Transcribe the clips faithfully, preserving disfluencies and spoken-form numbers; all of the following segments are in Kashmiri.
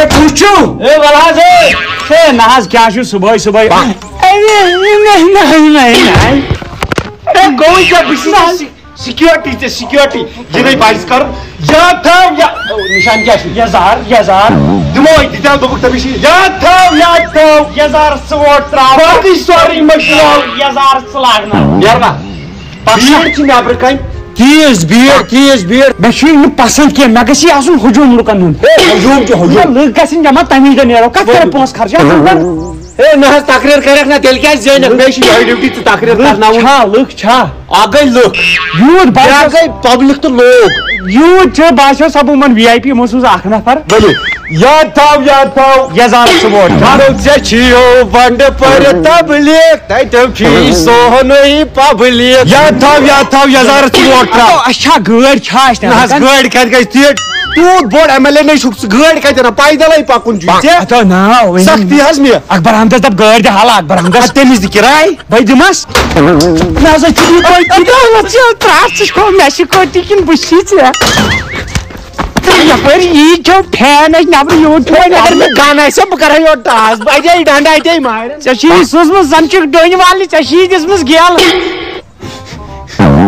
کُس چھُو؟ اے، وَلہٕ حظ، اے۔ اے، نہ حظ، کیٛاہ چھُ صُبحٲے صُبحٲے؟ اے، نہ، نہ، نہ، نہ۔ اے، گوٚوُے کیٛاہ؟ بہٕ چھُس نہ حظ۔ سیکیورٹی تہٕ سیکیورٹی۔ یہِ گٔے بایِس کَرُن۔ یاد تھاو، یا-، او، نِشان کیٛاہ چھُ؟ یَزار، یَزار۔ دِمو أتۍ، دِتیٛاو دوٚپُکھ تٔمِس یہِ۔ یاد تھاو، یاد تھاو۔ یَزار ژٕ ووٹ ترٛاو۔ باقٕے سورُے مٔشراو۔ یَزار ژٕ لاگناو۔ نیرما۔ بھیڑ چھِ نیبرٕ کنہِ۔ تیز بھیڑ، تیز بھیڑ۔ مےٚ چھُ یہِ نہٕ پسند کینٛہہ، مےٚ گژھِ یہِ آسُن ہجوم لُکن ہُنٛد۔ ہے، ہجوم چھُ ہجوم۔ ییٚلہِ لُکھ گژھن جمع، تمی دۄہ نیرو۔ کتھ کرو پونٛسہٕ خرچ؟ اَتھ منٛز کر۔ ہے، نہ حظ، تقریر کرکھ نہ، تیٚلہِ کیٛازِ زینکھ؟ مےٚ چھِ یِہوٚے ڈیوٹی، ژٕ تقریر کرناوُن۔ چھا لُکھ چھا؟ اکھ گٔے لُکھ۔ یوٗت بیٛاکھ باسیو، گٔے پبلک تہٕ لوگ۔ یوٗت چھُ باسیو سب یِمن وی آئی پی، یِمو سوٗز اکھ نفر۔ ؤلِو۔ یاد تھاو، یاد تھاو۔ یَزارَس ژٕ ووٹ۔ مگر ژےٚ چھِیو ونڈٕ پٔرِ تبلیغ، تَتیو کھی سوہنٕے پبلک۔ یاد تھاو، یاد تھاو، یَزارَس ژٕ ووٹ ترٛاو۔ اَتھ چھا گٲڑۍ چھا اَسہِ نہ حظ، نیران؟ گٲڑۍ کَتہِ گژھِ تیٖژ؟ تیوٗت بوٚڑ ایم ایل اے نَے چھُکھ ژٕ، گٲڑۍ کَتہِ اَنان؟ پیدَلَے پَکُن چھُے ژےٚ۔ اَتھ آو ناو، ؤنِو۔ سختی حظ مےٚ۔ اکبر احمدس دَپ گٲڑۍ دِ حالہ، اکبر احمدس۔ اَدٕ تٔمِس دِ کِراے۔ بہٕ دِمس۔ نہ حظ، ژٕ دِ پٔتۍ کِنۍ۔ نہ حظ، ژٕ ترٛٹھ، ژٕ چھُکھ، مےٚ چھِ کوٹی کِنۍ بہٕ چھُسٕے ژےٚ۔ یپٲرۍ یی چھو فین اَسہِ نٮ۪برٕ یوٗت چھو وۄنۍ اگر مےٚ گن آسہِ ہا، بہٕ کرٕ ہا یورٕ ٹاس، بہٕ اَتہِ ڈنڈ اَتہِ مارِ۔ ژےٚ چھُے سوٗزمُت زن چھُکھ ڈوٗنۍ والنہِ، ژےٚ چھُے دِژمٕژ گیل۔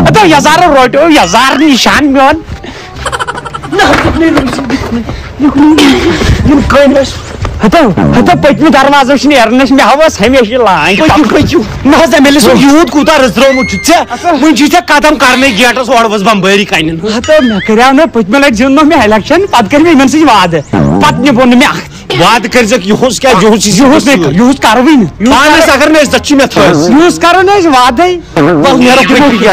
ہتو یزارو روٹیو، یزار نشان میون۔ یِم کٔمۍ ٲسۍ؟ ہتو، ہتو پٔتمہِ دروازو چھِ نیران أسۍ، مےٚ ہاو ٲس ہمیشہِ یہِ لانٛچ۔ پٔکِو، پٔکِو۔ نہ حظ، ایم ایل اے صٲب، یوٗت کوٗتاہ رٕژرومُت چھُ ژےٚ؟ اچھا۔ وٕنہِ چھُے ژےٚ قدم کرنے گیٹس اورٕ ؤژھ بمبٲری کنٮ۪ن ہٕنٛز۔ ہتو، مےٚ کریاو نہ پٔتمہِ لٹہِ زیوٗن نہ مےٚ الیکشن، پتہٕ کٔر مےٚ یِمن سۭتۍ وعدٕ۔ پتہٕ نِبو نہٕ مےٚ اکھ۔ وعدٕ کٔرزٮ۪کھ یِہُس کیٛازِ؟ یِہُس یہِ چھُ یِہُس نَے، یِہُس کرٕ وٕنہِ۔ پانس اگر نہٕ أسۍ، تتھ چھُ مےٚ تھٲوِتھ۔ یِہُس کرو نہٕ أسۍ وعدے۔ وَلہٕ نیرو پٔکِو۔